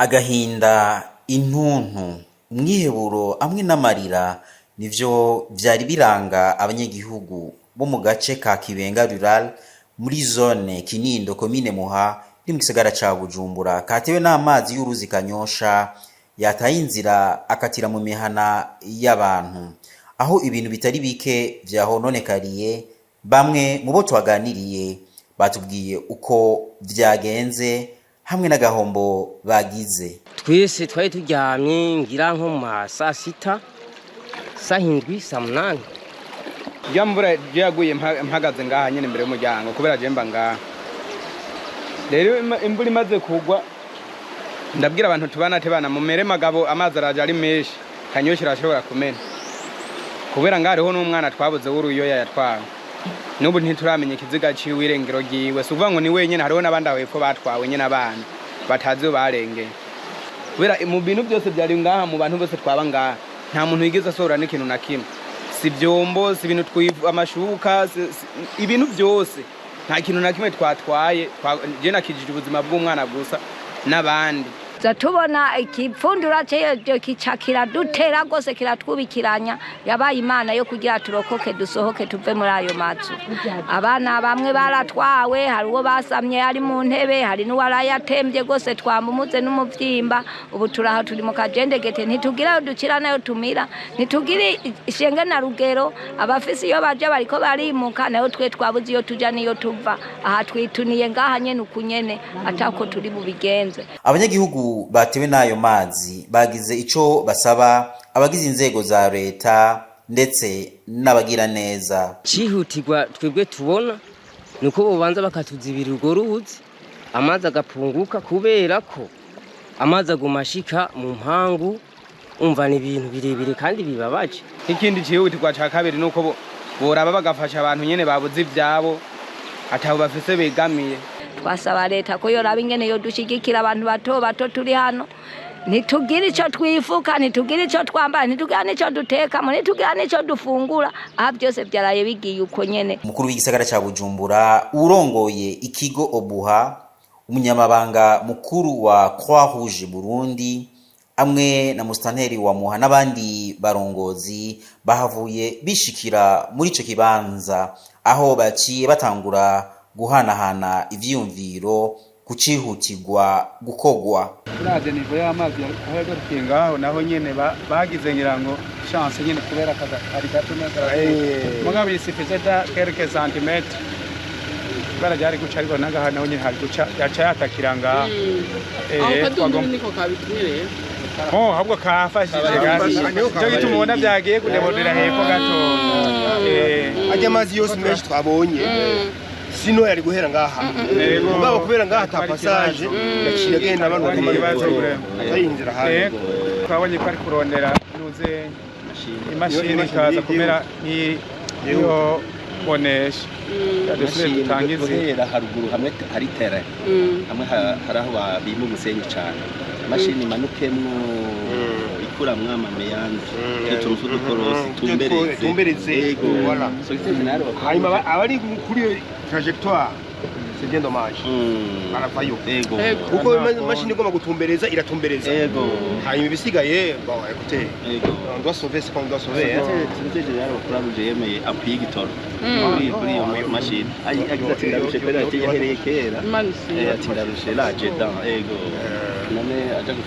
Agahinda, intuntu, umwiheburo hamwe n'amarira nivyo vyari biranga abanyagihugu bo mu gace ka Kibenga Rural muri zone Kinindo, komine Muha, iri mu gisagara ca Bujumbura, katewe n'amazi y'uruzi Kanyosha yataye inzira akatira mu mihana y'abantu, aho ibintu bitari bike vyahononekariye. Bamwe mu bo twaganiriye batubwiye uko vyagenze hamwe n'agahombo bagize. Twese twari turyamye ngira nko mu ma saa 6, saa 7, saa 8. Ya mvura yaguye mpagaze ngaha nyene imbere y'umuryango, kubera je mba ngaha. Rero imvura imaze kugwa, ndabwira abantu tubana ati: "Bana, mumere magabo, amazi araje ari menshi, Kanyosha irashobora kumena." Kubera ngaha hariho n'umwana twabuze w'uruyoya yatwawe, n'ubu ntituramenya ikiziga ciwe, irengero ryiwe. Si ukuvuga ngo ni wenyene, hariho n'abandi aho hepfo batwawe nyene, abana batazi iyo barengeye. Kubera mu bintu byose byari ngaha, mu bantu bose twaba ngaha, nta muntu yigeze asohora n'ikintu na kimwe, si ivyombo, si ibintu twivu, amashuka, ibintu byose, nta kintu na kimwe twatwaye. Je nakijije ubuzima bw'umwana gusa n'abandi. Za tubona ikipfundura cyo kica kiradutera rwose, kiratwubikiranya. Yabaye Imana yo kugira turokoke, dusohoke, tuve muri ayo mazu. Abana bamwe baratwawe, hari uwo basamye ari mu ntebe, hari n'uwarayatembye rwose, twamumuze n'umuvyimba. Ubu turaho turi mu kajendegete, ntitugira ayo dukira nayo tumira, ntitugira ishenge na rugero. Abafise iyo baja bariko barimuka, nayo twe twabuze iyo tuja n'iyo tuva. Aha twituniye ngaha nyene uku nyene, atako turi bubigenze. Abanyagihugu batewe n'ayo mazi bagize ico basaba abagize inzego za leta ndetse n'abagira neza. Cihutirwa twebwe tubona ni uko bobanza bakatuzibira urwo ruzi, amazi agapunguka, kubera ko amazi aguma ashika mu mpangu. Umva, ni ibintu birebire kandi bibabaje. Ikindi cyihutirwa ca kabiri ni uko boraba bagafasha abantu nyene babuze ivyabo, atabo bafise begamiye. Twasaba leta ko yoraba ingene yodushigikira. Abantu bato bato turi hano, ntitugira ico twifuka, ntitugira ico twambara, ntitugira n'ico dutekamo, ntitugira n'ico dufungura. Aha byose vyaraye bigiye uko nyene. Umukuru w'igisagara ca Bujumbura, urongoye ikigo Obuha, umunyamabanga mukuru wa Croix Rouge Burundi hamwe na musitanteri wa Muha n'abandi barongozi bahavuye bishikira muri ico kibanza, aho baciye batangura guhanahana ivyiyumviro ku cihutirwa gukorwa. Uravye niveau y'amazi aho yagarukiye ngaho, naho nyene bagize ngira ngo chance nyene, kubera akaza kari gato neza, mugabo il suffisait de quelques centimètres, kubera ryari guca, ariko nagaha naho nyene hari guca yaca yatakira ngaha. Aho kadunduru niko kabitumye rero. Oh, ahubwo kafashije gato, nico gituma ubona vyagiye kudebodera hepfo gato. Ajya amazi yose menshi twabonye sino yari guhera ngaha, mugabo kubera ngaha ata passage, yaciye agenda abantu Ari ikibazo vraiment. atayinjira hanze. Yego, twabonye ko ari kurondera nuze imashini ikaza kumera nk'iyo bonesha dusubire dutange inzira. Guhera haruguru hamwe hari terrain, hamwe hari aho babima umusenyi cyane, imashini imanukemwo, ikuramwo ama méandres, utuntu tw'udukorosi tumbereze. Tumbereze. Yego. Voilà. Société Générale. Hanyuma abari kuri iyo trajectoire, c'est bien dommage, baravayo. Kuko imashini igomba gutumbereza, iratumbereza. Hanyuma ibisigaye, bon, écoutez, on doit sauver ce qu'on doit sauver, hein. Société Générale wa Croix-Rouge yemeye akwiye igitoro kuri iyo mashini. Agize ati: "Ndarushe," kubera ati yahereye kera. Imana ishimwe. Ati: "Ndarushe laje dan." Yego, none aja.